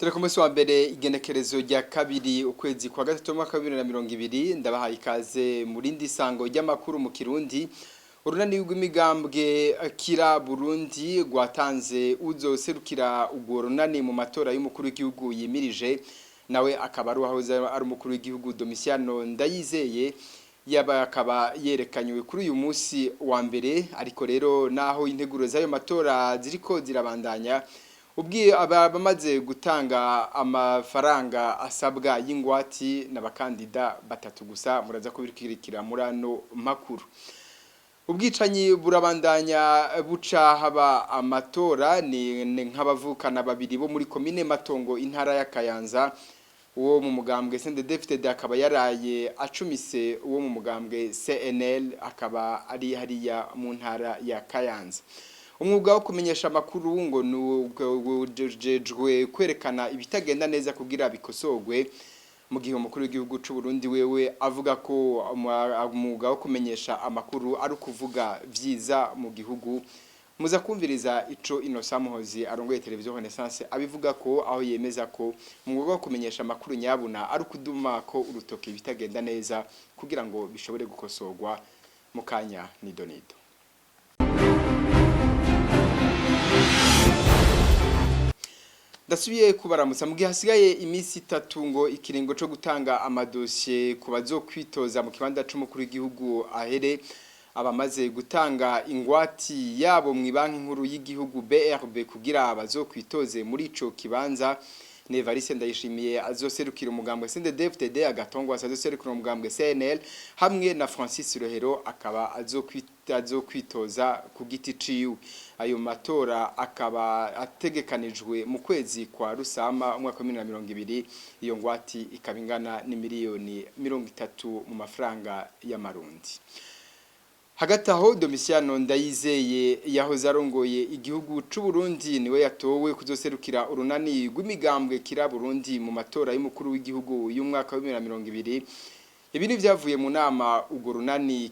Turi ku munsi wa mbere, igenekerezo rya 2 ukwezi kwa 3 umwaka wa 2020. Ndabahaye ikaze mu rindi sango ry'amakuru mu Kirundi. Urunani rw'imigambwe Kira Burundi rwatanze uzoserukira urwo runani mu matora y'umukuru w'igihugu yimirije, nawe akaba ari uwahoze ari umukuru w'igihugu Domitiano Ndayizeye. Yaba akaba yerekanywe kuri uyu munsi wa mbere. Ariko rero, naho integuro z'ayo matora ziriko zirabandanya, ubwiye abamaze gutanga amafaranga asabwa y'ingwati n'abakandida batatu gusa. Muraza kubirikirikira muri ano makuru. Ubwicanyi burabandanya buca haba amatora. Ni nk'abavukana babiri bo muri komine Matongo, intara ya Kayanza. Uwo mu mugambwe CNDD-FDD akaba yaraye acumise uwo mu mugambwe CNL, akaba ari hariya mu ntara ya Kayanza. Umwuga wo kumenyesha amakuru ngo nujejwe kwerekana ibitagenda neza kugira bikosorwe, mu gihe umukuru w'igihugu c'u Burundi wewe avuga ko umwuga wo kumenyesha amakuru ari ukuvuga vyiza mu gihugu. Muza kumviriza ico Innocent Muhozi arongoye televiziyo Renaissance abivuga ko, aho yemeza ko umwuga wo kumenyesha amakuru nyabuna ari ukuduma ko urutoki ibitagenda neza kugira ngo bishobore gukosorwa. Mu kanya nido nido. Ndasubiye kubaramutsa. Mu gihe hasigaye iminsi 3 ngo ikiringo co gutanga amadosiye ku bazokwitoza mu kibanza c'umukuru w'igihugu ahere, abamaze gutanga ingwati yabo mu banki nkuru y'igihugu BRB kugira bazokwitoze muri ico kibanza ni Evariste Ndayishimiye azoserukira umugambwe CNDD-FDD, Agatongwa azoserukira umugambwe CNL, hamwe na Francis Rohero akaba azokwitoza ku giti ciwe. Ayo matora akaba ategekanijwe mu kwezi kwa Rusama umwaka wa 2020. Iyo ngwati ikaba ingana n'imiliyoni 30 mu mafaranga y'amarundi. Hagati aho, Domitiano Ndayizeye yahoze arongoye igihugu c'u Burundi niwe yatowe kuzoserukira urunani rw'imigambwe Kira Burundi mu matora y'umukuru w'igihugu y'umwaka wa 2020. Ibi ni vyavuye mu nama urwo runani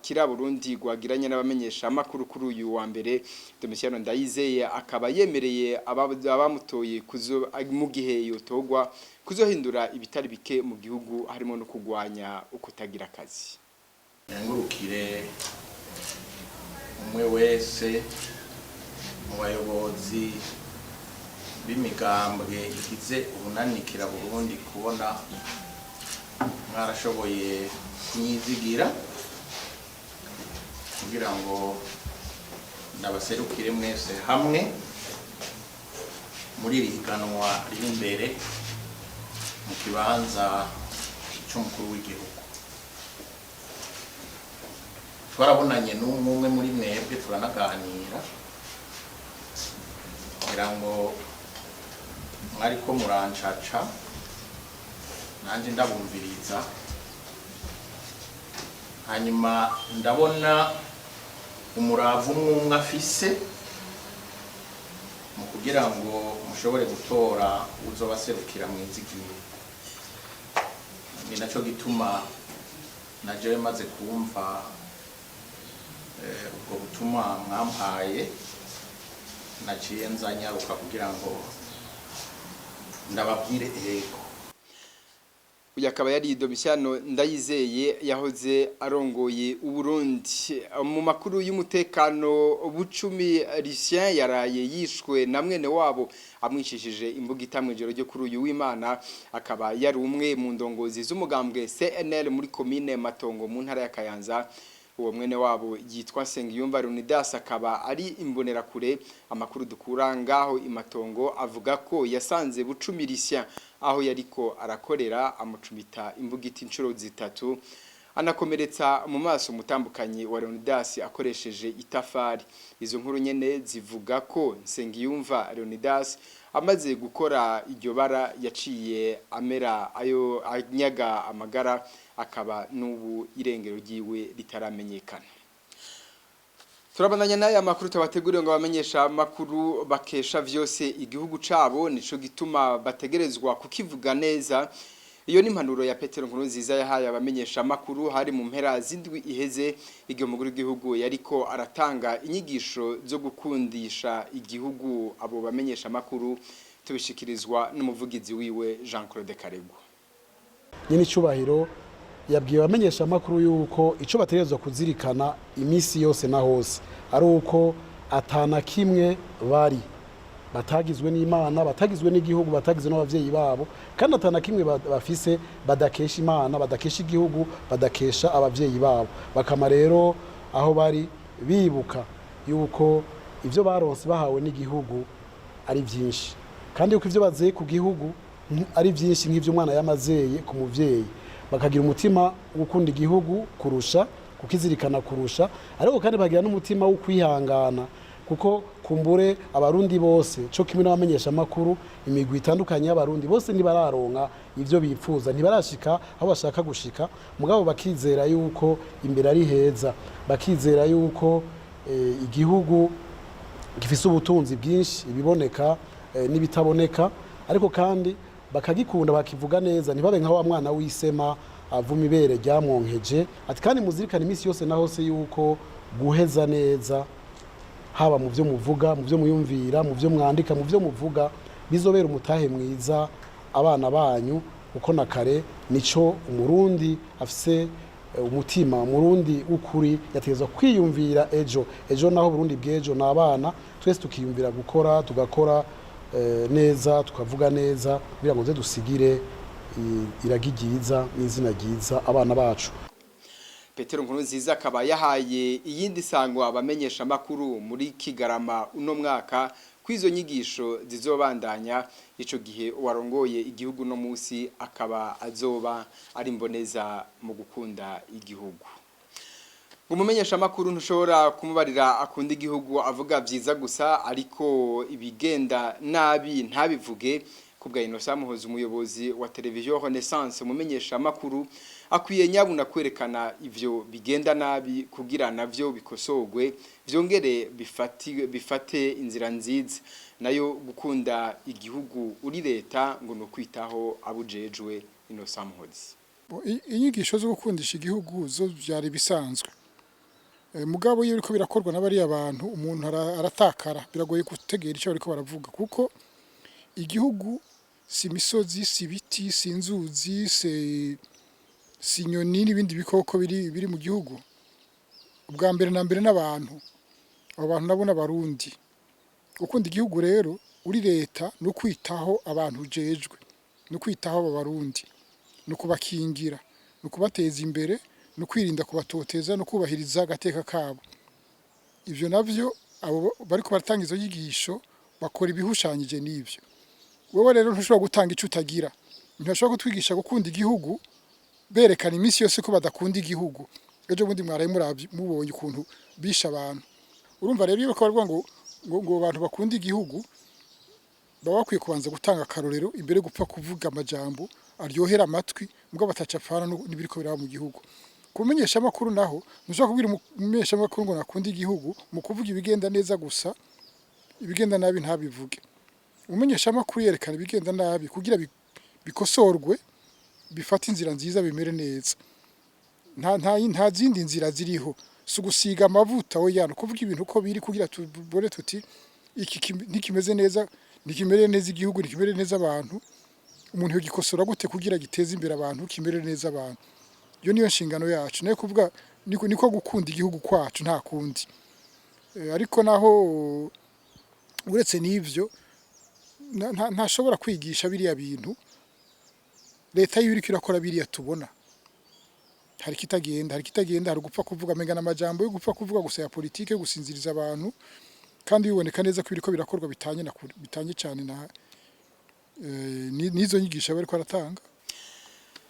Kira Burundi rwagiranye n'abamenyesha amakuru kuri uyu wa mbere. Domitiano Ndayizeye akaba yemereye abamutoye kuzo mu gihe yotogwa kuzohindura ibitari bike mu gihugu, harimo no kugwanya ukutagira akazi. Nkengurukire umwe wese mu bayobozi b'imigambwe igize ubunanikira Burundi kubona mwarashoboye kunyizigira kugira ngo ndabaserukire mwese hamwe muri iri higanwa riri imbere mu kibanza c'umukuru w'igihugu. Twarabonanye n'umwe umwe muri mwebwe, turanaganira, kugira ngo mwariko murancaca nanjye ndabumviriza. Hanyuma ndabona umurava umwe umwe afise mu kugira ngo mushobore gutora uzobaserukira mwizigiye. Ni naco gituma na jewe maze kumva ubwo butumwa mwampaye, naciye nzanyaruka kugira ngo ndababwire ego. Uyu akaba yari Domitiano Ndayizeye yahoze arongoye Uburundi. Mu makuru y'umutekano, Bucumi Lucien yaraye yishwe na mwene wabo amwicishije imbugita mw'ijoro ryo kuri uyu w'Imana. Akaba yari umwe mu ndongozi z'umugambwe CNL muri komine Matongo mu ntara ya Kayanza. Uwo mwene wabo yitwa Nsengiyumva Leonidas, akaba ari imbonerakure. Amakuru dukura ngaho imatongo avuga ko yasanze Bucumi Lucien aho yariko arakorera, amucumita imbugita inshuro zitatu, anakomeretsa mu maso umutambukanyi wa Leonidas akoresheje itafari. Izo nkuru nyene zivuga ko Nsengiyumva Leonidas amaze gukora iryo bara yaciye amera ayo anyaga amagara, akaba n'ubu irengero ryiwe ritaramenyekana. Turabandanya n'aya makuru tubateguriye ngo bamenyesha amakuru bakesha vyose igihugu cabo, nico gituma bategerezwa kukivuga neza. Iyo ni impanuro ya Petero Nkurunziza yahaye abamenyesha amakuru, hari mu mpera z'indwi iheze, igihe umukuru w'igihugu yariko aratanga inyigisho zo gukundisha igihugu abo bamenyesha amakuru. Tubishikirizwa n'umuvugizi wiwe Jean Claude Karegwa. Nyene icubahiro yabwiye abamenyesha amakuru yuko ico bategerezwa kuzirikana iminsi yose na hose ari uko atana kimwe bari batagizwe n'Imana, batagizwe n'igihugu, batagizwe n'abavyeyi babo, kandi atana kimwe bafise badakesha Imana, badakesha igihugu, badakesha abavyeyi babo. Bakama rero aho bari bibuka yuko ivyo baronse bahawe n'igihugu ari byinshi, kandi yuko ivyo bazeye ku gihugu ari byinshi nk'ivyo umwana yamazeye ku muvyeyi. Bakagira umutima wo gukunda igihugu kurusha kukizirikana kurusha, ariko kandi bagira n'umutima wo kwihangana, kuko kumbure Abarundi bose co kimwe n'abamenyesha amakuru, imigwi itandukanye y'Abarundi bose ntibararonka ivyo bipfuza, ntibarashika aho bashaka gushika, mugabo bakizera yuko imbere ari heza, bakizera yuko igihugu gifise ubutunzi bwinshi, ibiboneka n'ibitaboneka, ariko kandi bakagikunda, bakivuga neza, ntibabe nka wa mwana w'isema avuma ibere ryamwonkeje. Ati kandi muzirikane iminsi yose na hose yuko guheza neza, haba mu byo muvuga, mu byo muyumvira, mu byo mwandika, mu byo muvuga, bizobera umutahe mwiza abana banyu, kuko na kare nico Umurundi afise umutima Umurundi w'ukuri yategerezwa kwiyumvira ejo. Ejo naho Burundi bw'ejo ni abana. Twese tukiyumvira gukora, tugakora neza, tukavuga neza, kugira ngo dusigire iragi ryiza n'izina ryiza abana bacu. Petero Nkurunziza akaba yahaye iyindi sango abamenyesha makuru muri Kigarama uno mwaka kwizo nyigisho zizobandanya. Ico gihe warongoye igihugu no musi akaba azoba ari mboneza mu gukunda igihugu. Umumenyesha makuru ntushobora kumubarira akunda igihugu avuga vyiza gusa, ariko ibigenda nabi ntabivuge. Kubwa Innocent Muhozi, umuyobozi wa televiziyo Renaissance, umumenyesha makuru akwiye nyabuna kwerekana ivyo bigenda nabi kugira navyo bikosogwe, vyongere bifate inzira nziza. Nayo gukunda igihugu uri leta ngo no kwitaho abujejwe. Innocent Muhozi. Inyigisho zo gukundisha igihugu zo byari bisanzwe, mugabo iyo biriko birakorwa n'abariya bantu umuntu aratakara, biragoye gutegera icyo bariko baravuga, kuko igihugu si imisozi, si ibiti, si inzuzi, si inyoni n'ibindi bikoko biri mu gihugu. Ubwa mbere na mbere n'abantu, abo bantu nabo n'Abarundi. Gukunda igihugu rero uri leta ni ukwitaho abantu ujejwe, ni ukwitaho abo Barundi, ni ukubakingira, ni ukubateza imbere, ni ukwirinda kubatoteza no kubahiriza agateka kabo. Ivyo navyo abo bariko baratanga izo nyigisho bakora ibihushanyije n'ivyo. Wewe rero ntushobora gutanga ico utagira. Ntibashobora kutwigisha gukunda igihugu berekana iminsi yose ko badakunda igihugu. Ejo bundi mwaraye muravye, mubonye ukuntu bishe abantu. Urumva rero iyo bariko baravuga ngo abantu bakunda igihugu, baba bakwiye kubanza gutanga akarorero imbere yo gupfa kuvuga amajambo aryohera amatwi mugabo atacapfana n'ibiriko biraba mu gihugu. Kumenyesha amakuru naho, ntushobora kubwira umumenyesha amakuru ngo nakunda igihugu mu kuvuga ibigenda neza gusa, ibigenda nabi ntabivuge. Umumenyesha amakuru yerekana ibigenda nabi kugira bikosorwe, bifate inzira nziza, bimere neza. Nta zindi nzira ziriho, si ugusiga amavuta, oya, ni ukuvuga ibintu uko biri kugira tubone tuti iki ntikimeze neza, ntikimere neza igihugu, ntikimere neza abantu. Umuntu yogikosora gute kugira giteze imbere abantu, kimere neza abantu? Iyo niyo nshingano yacu, nayo kuvuga niko gukunda igihugu kwacu, nta kundi. Ariko naho uretse n'ivyo ntashobora kwigisha biriya bintu leta yiwe iriko irakora biriya tubona. Hari kitagenda, hari kitagenda, hari gupfa kuvuga amenga n'amajambo yo gupfa kuvuga gusa ya politike yo gusinziriza abantu, kandi biboneka neza ko biriko birakorwa bitanye na kure, bitanye cyane na n'izo nyigisho bariko baratanga.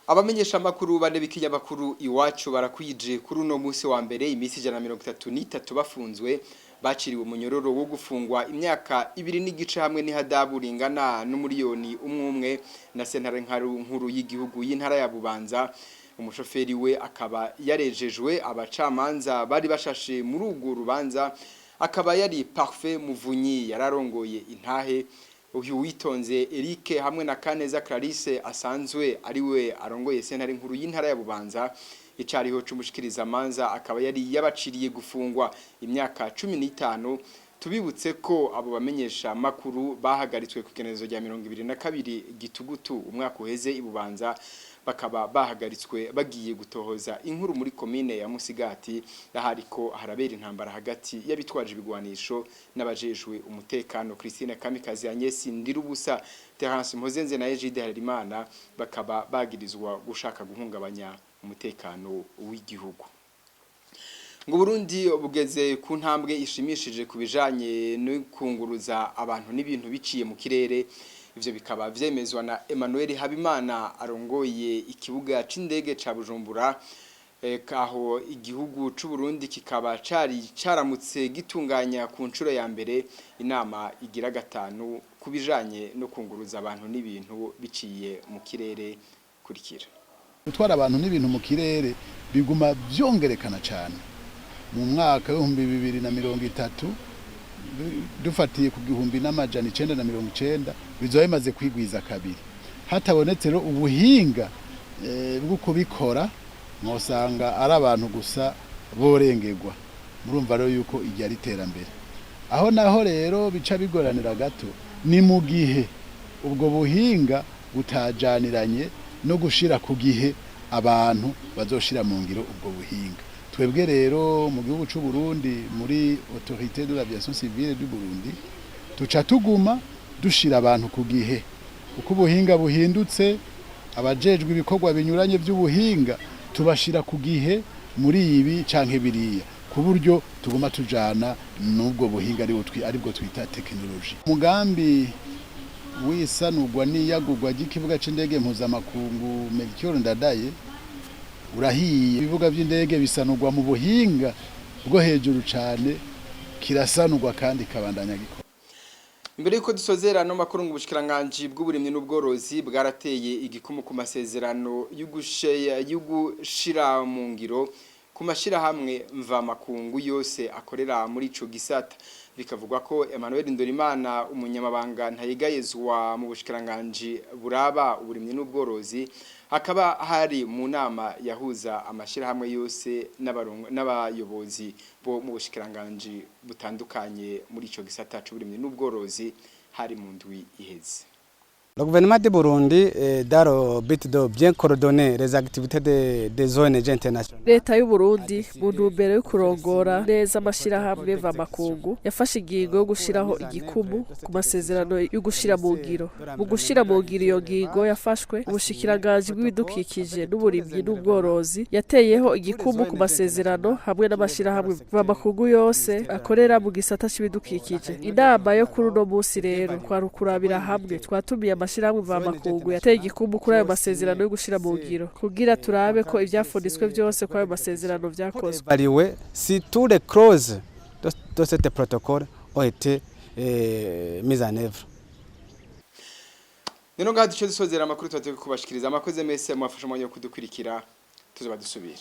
Abamenyesha makuru bane b'ikinyamakuru Iwacu barakwije kuri uno munsi wa mbere iminsi 133 bafunzwe. Baciriwe umunyororo wo gufungwa imyaka 2 n'igice hamwe n'ihadabu ringana n'umuriyoni umwe umwe na sentare nkuru y'igihugu y'intara ya Bubanza. Umushoferi we akaba yarejejwe. Abacamanza bari bashashe muri urwo rubanza akaba yari Parfait Muvunyi yararongoye intahe, uyu Witonze Eric hamwe na Kaneza Clarisse asanzwe ariwe arongoye sentare nkuru y'intara ya Bubanza. Icariho c'umushikiriza manza akaba yari yabaciriye gufungwa imyaka 15. Tubibutse ko abo bamenyesha makuru bahagaritswe ku igenekerezo rya 22 Gitugutu umwaka uheze ibubanza, bakaba bahagaritswe bagiye gutohoza inkuru muri komine ya Musigati, ahariko harabera intambara hagati y'abitwaje ibigwanisho n'abajejwe umutekano. Christine Kamikazi, Agnes Ndirubusa, Terence Mpozenze na Egide Harerimana bakaba bagirizwa gushaka guhungabanya umutekano w'igihugu. Ngo Burundi bugeze ku ntambwe ishimishije ku bijanye no kunguruza abantu n'ibintu biciye mu kirere. Ivyo bikaba vyemezwa na Emmanuel Habimana, arongoye ikibuga c'indege ca Bujumbura, aho igihugu c'u Burundi kikaba cari caramutse gitunganya ku nshuro ya mbere inama igira gatanu ku bijanye no kunguruza abantu n'ibintu biciye mu kirere. Kurikira. Gutwara abantu n'ibintu mu kirere biguma vyongerekana cyane. Mu mwaka w'2030, dufatiye ku 1990, bizoba bimaze kwigwiza kabiri. Hatabonetse rero ubuhinga bwo kubikora, mwosanga ari abantu gusa borengerwa. Murumva rero yuko iryo ari iterambere. Aho naho rero bica bigoranira gato ni mu gihe ubwo buhinga butajaniranye no gushira ku gihe abantu bazoshira mu ngiro ubwo buhinga. Twebwe rero mu gihugu c'u Burundi, muri Autorité de l'aviation civile du Burundi, tuca tuguma dushira abantu ku gihe. Uko ubuhinga buhindutse, abajejwe ibikorwa binyuranye by'ubuhinga tubashira ku gihe muri ibi canke biriya, ku buryo tuguma tujana n'ubwo buhinga aribwo twita technologie. Umugambi w'isanurwa n'iyagurwa ry'ikibuga c'indege mpuzamakungu Melchior Ndadaye urahiye. Ibibuga by'indege bisanurwa mu buhinga bwo hejuru cane, kirasanurwa kandi kabandanya gikora. Imbere yuko dusozera no makuru, ngo ubushikiranganje bw'uburimyi n'ubworozi bwarateye igikumu ku masezerano y'ugushira mu ngiro ku mashirahamwe mvamakungu yose akorera muri ico gisata. Bikavugwa ko Emmanuel Ndorimana, umunyamabanga ntayegayezwa mu bushikiranganje buraba uburimyi n'ubworozi, hakaba hari mu nama yahuza amashirahamwe yose n'abayobozi bo mu bushikiranganje butandukanye muri ico gisata c'uburimyi n'ubworozi, hari mu ndwi iheze. Le gouvernement du Burundi, dans le but de bien coordonner les activités des ONG internationales, Leta y'u Burundi, mu ntumbero yo kurongora neza amashirahamwe mvamakungu, yafashe ingingo yo gushiraho igikumu ku masezerano yo gushira mu ngiro. Mu gushira mu ngiro iyo ngingo yafashwe, ubushikiranganji bw'ibidukikije n'uburimyi n'ubworozi yateyeho igikumu ku masezerano hamwe n'amashirahamwe mvamakungu yose akorera mu gisata c'ibidukikije. Inama yo kuri uno munsi rero kwari ukurabira hamwe. Twatumiye amashirahamwe mvamakungu yateye igikumu kuri ayo masezerano yo gushira mu ngiro, kugira turabe ko ivyafunditswe vyose kuri ayo masezerano vyakozwe. Évaluer si tous les clauses de ce protocole ont été mises en œuvre. Nino ngaha duce dusozera amakuru tubategeka kubashikiriza. Amakoze mese mwafashe umwanya wo kudukurikira, tuzoba dusubira.